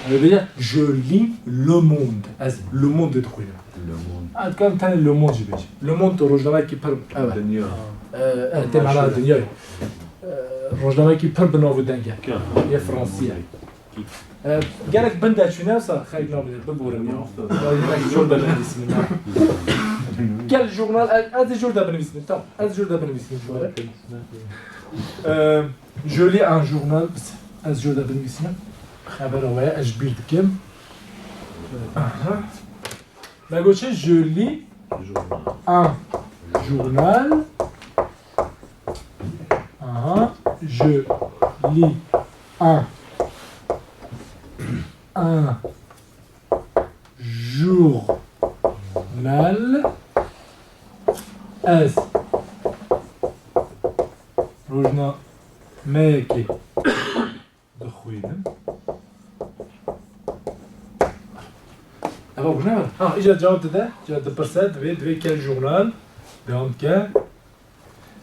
Ew ê bêje, je lis Le Monde. Ez Le Monde dixwînim. Le Monde. Ez dikarim tenê Le Monde jî bêjim. Le Monde rojnameyekî pir, ew e. Dinya. E, e, tê mena dinyayê. E, rojnameyekî pir bi nav û deng e. Yê Fransî ye. E, gelek bin de çûne, wisa xelk nabîne, biborin ya. Ya, yine jor de binivîsînim, ha. Quel journal, ez, ez jor de binivîsînim, tamam. Ez jor de binivîsînim ji we re. E, je lis un journal, ez jor de binivîsînim. Xebera we ye, ez ji bîr dikim. Aha. Me got çi? Je lis un journal. Aha. Je lis un, un journal. Ez rojnameyekê dixwînim. Eva, bu ne var? Ha, îca cevap dide, îca dipirse, divê, divê quel journal, devam dike.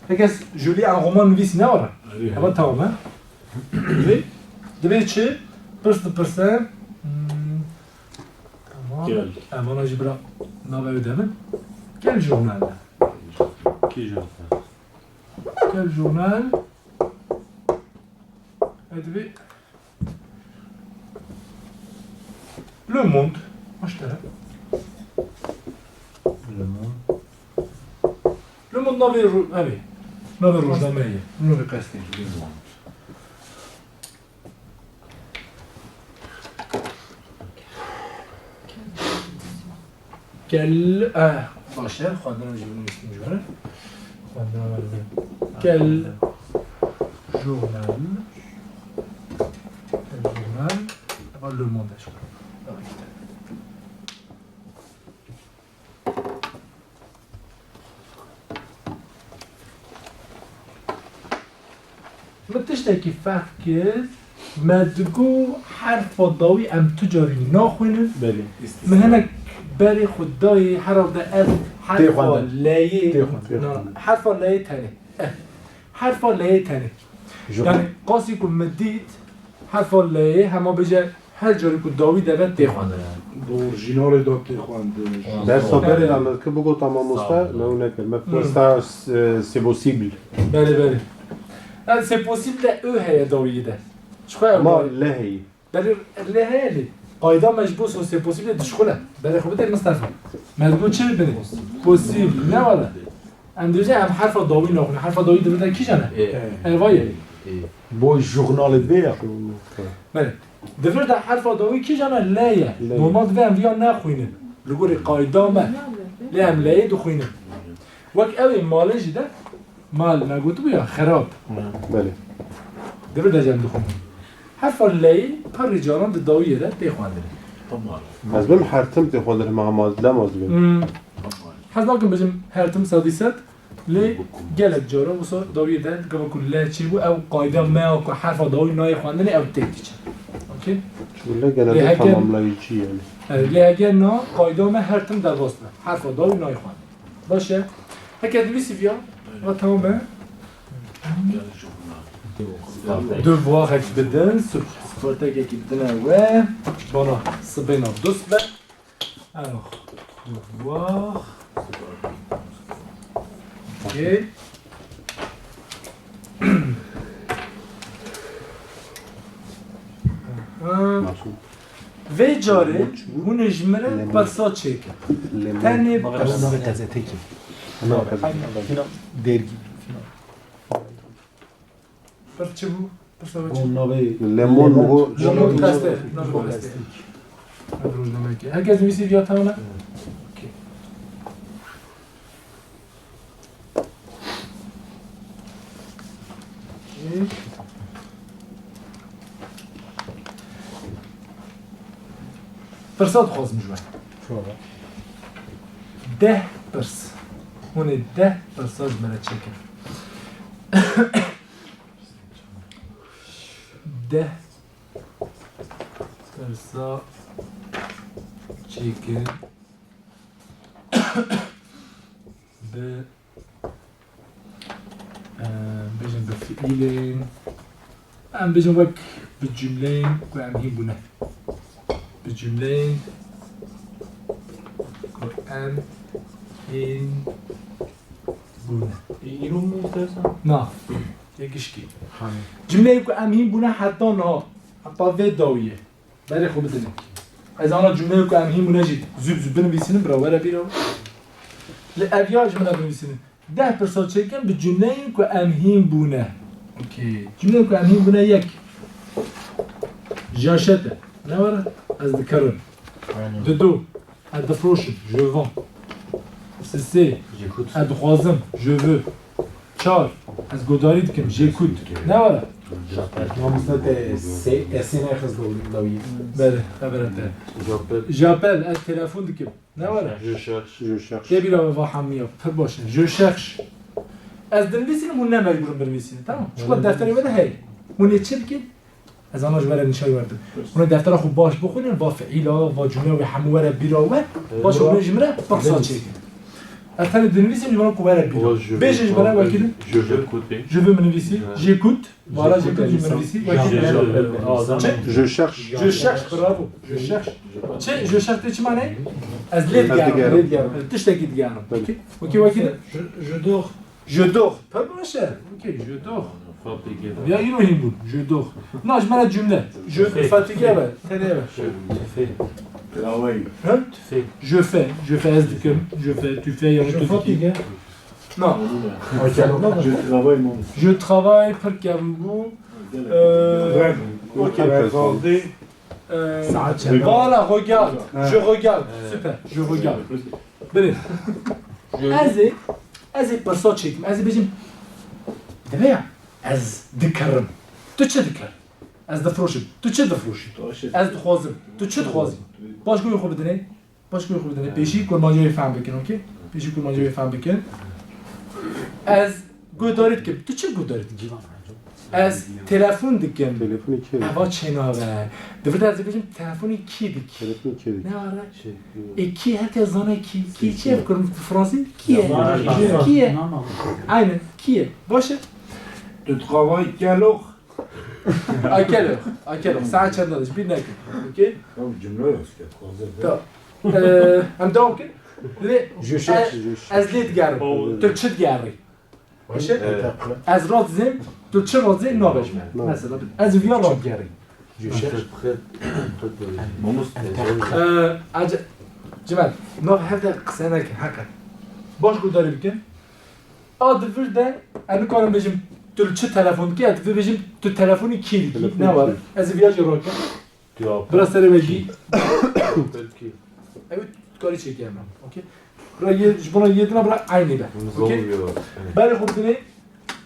Peki, ez je lis un roman nivîsî ne var? Eva, tamam, he? Divê, divê çi? Pirs dipirse. Hmm, tamam. Quel. Em vana jî bira navê wê de min. Quel journal? Kîjan? Quel journal? Divê Le Monde. Maştera. Le Monde. Le Monde navê ro-, ev ê. Navê rojnameyê ye. Navê qestê. Le Monde. Quel, eh, baş e, xwendina jî binivîsînim ji we re. Xwendina me li vir. Quel journal? Quel journal? Eva Le Monde, je crois. Min tiştekî fehm kir, me digo herfa dawî em tu carî naxwînin. Belê. Min hinek berê xwe dayê, herhalde ev Tê herfa xwendin. Leyê, Tê xwendin. Na, herfa leyê tenê. Eh, herfa leyê tenê. Ji Yani qasî ku min dît, herfa leyê hema bêje her carî ku dawî de be tê xwendin. Di orîjinalê de tê xwendin. Dersa berê de me ki bigota mamoste, Sağ ol. Me ew nekir. Me Hmm. pirsa, e, c'est possible. Belê, belê. Yani c'est possible de ö heye dawiyê de. Çiqas Ma ew le heye. Belê le heye lê. Qayda me ji bo so c'est possible dişxule. Berê xwe bidê Mistefa. Me digo çi bibinê? Possible. Ne wala? Em dibêjin em herfa dawî naxwin. Herfa dawî di vir de kîjan e? Ê. Ê. Eva ye. Ê. Bo jurnalê vê ya. Belê. Di vir de herfa dawî kîjan e? Le ye. Le ye. Normal divê em viya nexwînin. Li gorî qayda me. Lê em leyê dixwînin. Wek ew ê malê jî de mal me gotibû ya xerab. Belê. Di vir de jî em dixwînin. Herfa leyê perrî caran di dawiyê de tê xwendinê. Tamam. Ez bim her tim tê xwendinê, me hema lema ez dibim. Hmm. Tamam. Hez nakim bijim her tim sedî sed. Lê gelek caran wisa dawiyê de gava ku le çêbû, ew qayda me ya ku herfa dawî nayê xwendinê, ew têk diçe. Okey? Çû le Lê gelek heke tamamlayıcı yani. Evet, lê heke na qayda me her tim derbas be. Herfa dawî nayê xwendinê. Baş e. Heke divîsî viya, va tamam e. Devoirekî bidin, sp-, sportekekî bidine we. Bana sibêna dust be. Alors, devoir. Ok. Aha. Vê carê hûn ê ji min re pirsa çêkin. Tenê pirs. Navê teze têkî. Dergî. Pirs çi bû? Pirsa we çi? Navê Lemon bu. Lemon qeste. Navê qeste. Ev rojnameyekê. Herkes nivîsî viya tamam e? Okey. Pirsa dixwazim ji we. Deh pirs. Hûn ê deh pirsa ji me re çêkin. Deh. Qisa çêkin bi, e, bêjin bi fiîlên, em bêjin wek bi cumleyên ku em hîn bûne. Bi cumleyên ku em hîn bûne. Îro min istersen. Na. Yek gişkî. Cumleyên ku em hîn bûne heta niha. Heta vê dawiyê. Berê xwe bidin. Ez ana cumleyê ku em hîn bûne jî zû bi zû binivîsînim, bira were bîra. Li ev ya ji min re binivîsînin. Deh pirsa çêkin bi cumleyên ku em hîn bûne. Okey. Cumleyên ku em hîn bûne yek. J'achète. Ne were? Ez dikerim. Aynen. Dido. Ez difroşim. Je vends. Sisê. J'écoute. Ez dixwazim. Je veux. Çar. Ez guhdarî dikim. J'écoute. Ne were? Mamoste te sê, te sê nexist dawî. Belê, xebera te. J'appelle. J'appelle. Ez telefon dikim. Ne were? Je cherche. Je cherche. Tê bîra me va hemiya. Pir baş e. Je cherche. Ez dinivîsînim û ne mecbûr im binivîsînim. Tamam. Çiqas defterê we de heye. Hûn ê çi dikin? Ez ana ji we re nîşanî werdim. Hûn ê deftera xwe baş bixwînin, va fiîla, va cumleya wê hemû were bîra we, paşê hûn ê ji min re pirsa çêkin. Ez tenê dinivîsim ji wan ku were bîra. Bêjin ji min re wekî din. Je veux écouter. Je veux binivîsî. J'écoute. Voilà, j'écoute, je binivîsî. Wekî din. Je cherche. Je cherche, bravo. Je cherche. Çi? Je cherche tê çi mane? Ez lê digerim. Lê digerim. Tiştekî digerim. Okey? Okey, wekî din. Je, je dors. Je dors. Pir baş e. Okey, je dors. Fatigué. Ya îro hîn bûn. Je dors. Na, ji me re cumle. Je fatigué be. Tenê be. Travail. Hein? Tu fais. Je fais. Je fais, ez dikim. Je fais, tu fais, ya tu dikî. Na. Je travaille, mon. Je travaille, pir kevn bû. Euh, okey. Euh, voilà, regarde. Je regarde. Super. Je regarde. Belê. Ez ê, ez ê pirsa çêkim. Ez ê bêjim, dibe ya, ez dikerim. Tu çi dikir? Ez difroşim. Tu çi difroşî? Ez dixwazim. Tu çi dixwazî? Baş guhê xwe bidinê. Baş guhê xwe bidinê. Pêşî kurmancê wê fehm bikin, okey? Pêşî kurmancê wê fehm bikin. Ez guhdarî dikim. Tu çi guhdarî dikî? Ez telefon dikim. Telefonê kê? Eva çênabe. Di vir de ez ê bêjim telefonê kî dikî? Telefonê kê dikî? Ne were? Ê kî, her kes zane kî. Kî çi ye? Bi fransî kî ye? Kî ye? Aynen, kî ye? Baş e. Tu travailles quelle heure? À quelle heure? À quelle heure? Saet çend e? Ji bîr nekin. Okey? Tamam, cumle yok işte. Tamam. Ee, em devam kin. Lê je cherche, je cherche. Ez lê digerim. Tu çi digerî? Baş e? Evet. Ez radizêm, tu çi radizê nabe ji me. Mesela, ez viya radigerî. Je cherche. Ee, ece-, Cimal, nav hev de qise nekin, heqe. Baş guhdarî bikin. A di vir de, ez nikarim bêjim, tu li çi telefon dikî, ez divê bêjim, tu telefonî kî dikî, ne were? Ez ê viya jî rakim. Bira serê me gî. Ew dikarî çêkî hemen. Okey. Bira yê, ji bona yê dina bira eynî be. Okey. Berê xwe bidinê.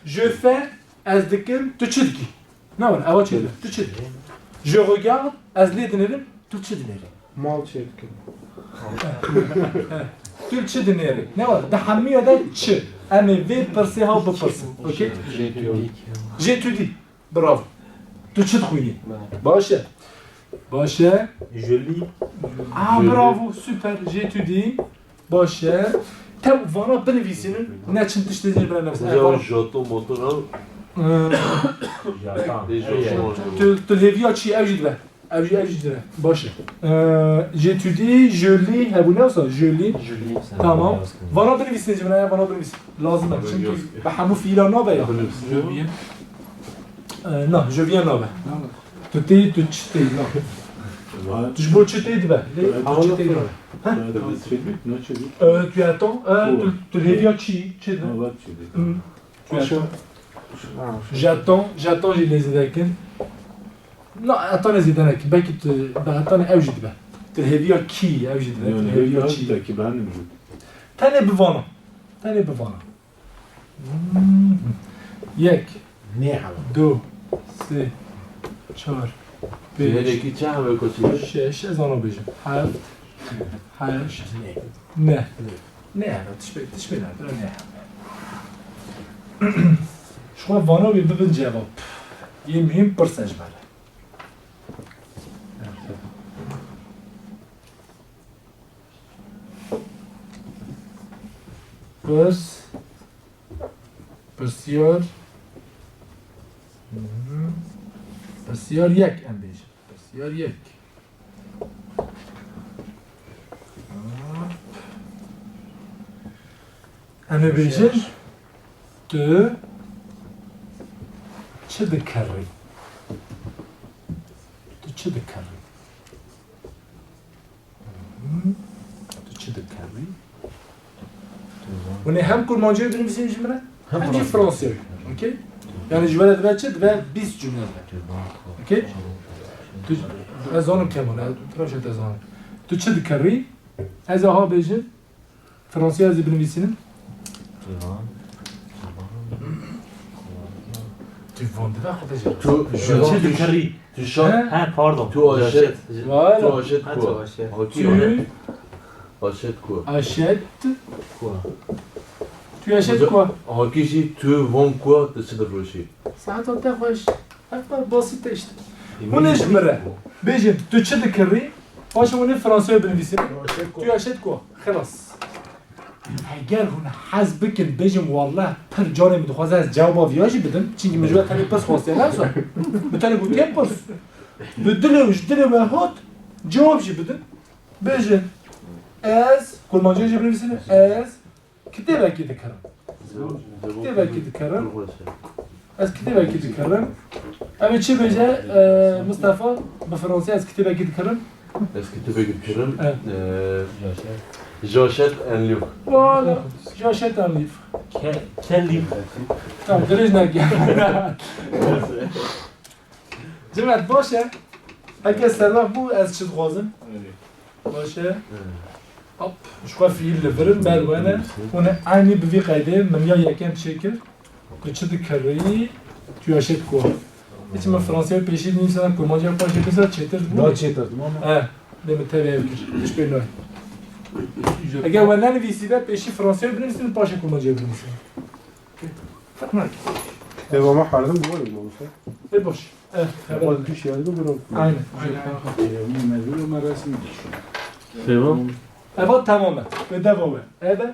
Je fais, ez dikim, tu çi dikî? Ne were? Ewa çi dibe? Tu çi dikî? Je regarde, ez lê dinêrim, tu çi dinêrî? Mal çêdikim. Tu çi dinêrî? Ne were? Di hemiya de çi? Em ê vê pirsê ha bipirsin. Okey? J'étudie. Bravo. Tu çi dixwînî? Baş e. Baş e. Je lis. Ah, bravo, super. J'étudie. Baş e. Tev vana binivîsînin. Ne çend tiştê jê bira nivîsînin. Hocam, joto motor al. Ee, J'attends. Des jotos. Tu, tu hêviya çi? Ev jî dibe. Ev jî, ev jî dibe. Baş e. Ee, j'étudie, je lis, hebûne wisa? Je lis. Je lis. Tamam. Vana binivîsînin, cimnaya vana binivîsînin. Lazim e. Çünkü bi hemû fiîlan nabe ya. Je viens. Ee, na, je viens nabe. Tu tê, tu çi tê, na. Tu ji bo çi tê dibe? Lê tu çi tê dibe? Ha? Euh, tu attends, euh, tu, tu hêviya çi, çi dibe? Hmm. Tu attends. J'attends, j'attends jî lê zêde kin. Na, attends lê zêde nekin. Belkî tu, bi attends ew jî dibe. Tu hêviya kî, ew jî dibe. Tu hêviya çi. Tenê bi vana. Tenê bi vana. Hmm. Yek. Nê hewa. Du. Sê. Çar. Pênc. Cihêrekî çi hewe koçî? Şeş. Ez ana bêjim. Heft. Heşt. Neh. Nê hewe. Tişbê, tişbê ne. Bira nê hewe. Ji xwe vana wê bibin cevap. Yê muhîm pirse ji me re. Pirs. Pirsiyar. Mhm. Pirsiyar yek em bêjin. Pirsiyar yek. Em ê bêjin, tu çi dikerî? Tu çi dikerî? Hı? Tu çi dikerî? Hûn ê hem kurmancî binivîsîn ji min re, hem jî fransî. Okey? Yani ji we re dibe çi? Dibe bîst cumle dibe. Okey? Tu, ez zanim kêm e, rewşa te zanim. Tu çi dikerî? Ez aha bêjim, fransî ez ê binivîsînim. Tu van. Tu van dibe xwe te jî. Tu ji van. Çi dikerî? Tu şa-, He? He, pardon. Tu aşet. Voilà. Tu aşet Ha, ku? Tu aşet. Hakî Tu aşet. Aşet ku? Aşet. Ku? Tu aşet ku? Hakî jî tu van ku, tu çi difiroşî? Saeta te xweş. Heta basit e işte. Hûn ê ji min re bêjin, tu çi dikirî? Paşê hûn ê fransî binivîsin. Tu aşet ku? Xelas. Eger hûn hez bikin, bêjin, wallah, pir canê min dixwaze ez cewaba viya jî bidim. Çimkî min ji we tenê pirs xwestiye, ne wisa? Min tenê gotiye pirs. Bi dilê û ji dilê we hat, cewab jî bidim. Bêjin, ez, kurmancî jî binivîsîne, ez kitêbekî dikirim. Kitêbekî dikirim. Ez kitêbekî dikirim. Em ê çi bêje, e, Mustafa? Bi fransî ez kitêbekî dikirim. Ez kitêbekî dikirim. Evet. E, j'achète un livre. Voilà. J'achète un livre. Ke-, quel livre? Tamam, dirêj neke. Cimet, baş e. Heke serlax bû, ez çi dixwazim? Baş e. Hop, ji xwe fiil li vir in, ber we ne. Hûn ê eynî bi vî qeydê min ya yekem çêkir. Tu çi dikirî? Tu yaşet ku? Hiç min fransîya pêşî dinîsana, kurmanciya paşê disa çêtir dibû. Daha çêtir dibû ama. E, dê min tevê ev kir. Hiç pê nayê. Eger we nenivîsî de pêşî fransîya binivîsînin, paşê kurmanciya binivîsînin. Ferq nake. Kitêba me herdim bi we re mamoste. E, baş. E, xeber. Xwe diş yardım bir ol. Aynen, aynen, aynen. Kitêba. Eva tamam e. Bedava we. Eve.